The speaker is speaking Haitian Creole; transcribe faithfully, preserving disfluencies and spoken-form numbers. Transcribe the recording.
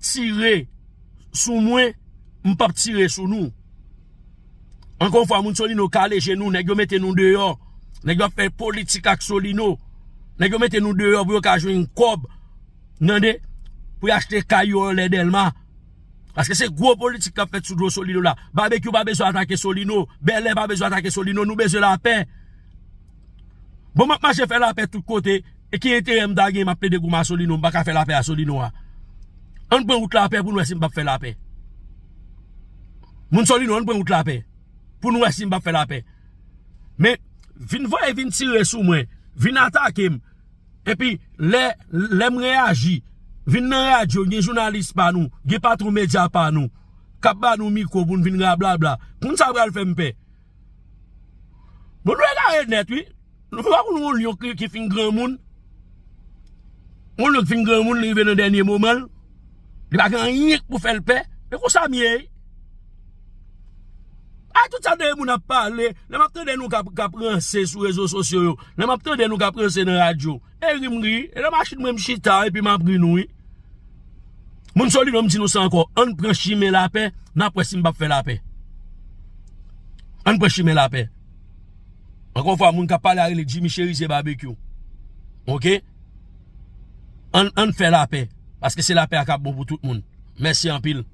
tire sou mwen, m p ap tire sou nou. Ankò yon fwa, moun Solino kale je nou, nèg yo mete nou deyò. Nèg yo ap fè politik ak Solino. Nèg yo mete nou deyò pou yo ka jwenn kòb. Tande? Pou y achte kay yo anlè Dèlma. Paske se gwo politik k ap fèt sou do Solino la. Babekyou pa bezwen atake Solino. Bèlè pa bezwen atake Solino. Nou bezwen lapè. Bon, m ap mache fè lapè tout kote. E ki enterè m ta gen, m ap plede goumen a Solino, m pa ka fè lapè a Solino a? Ann pran wout lapè pou n wè si m p ap fè lapè. Moun Solino, ann pran wout lapè pou n wè si m p ap fè lapè. Men, vin voye, vin tire sou mwen, vin atake m. Epi, lè, lè m reyaji, vin nan radyo, gen jounalis pa nou, gen patwon medya pa nou, k ap ba nou mikwo pou n vin rablabla. Pou n sa pral fè m pè. Bon, nou egare nèt, wi. Nou fè pa konn yon lyon ki, ki fin granmoun. Yon lyon ki fin granmoun, li rive nan dènye moman l. Li pa gen anyen k pou fè l pè. E konsa m ye, wi. Ay, tout sa de moun ap pale. Lè m ap tande nou k ap, k ap ranse sou rezo sosyo yo. Lè m ap tande nou k ap ranse nan radyo. E ri m ri. E nan machin mwen m chita, epi m ap ri nou, wi. Moun Solino, m di nou sa ankò. Ann pran chimen lapè, n ap wè si m p ap fè lapè. Ann pran chimen lapè. Ankò yon fwa, moun k ap pale a rele Jimmy Cherizier Barbecue. Oke? Ann, ann fè lapè. Paske se lapè a k ap bon pou tout moun. Mèsi anpil.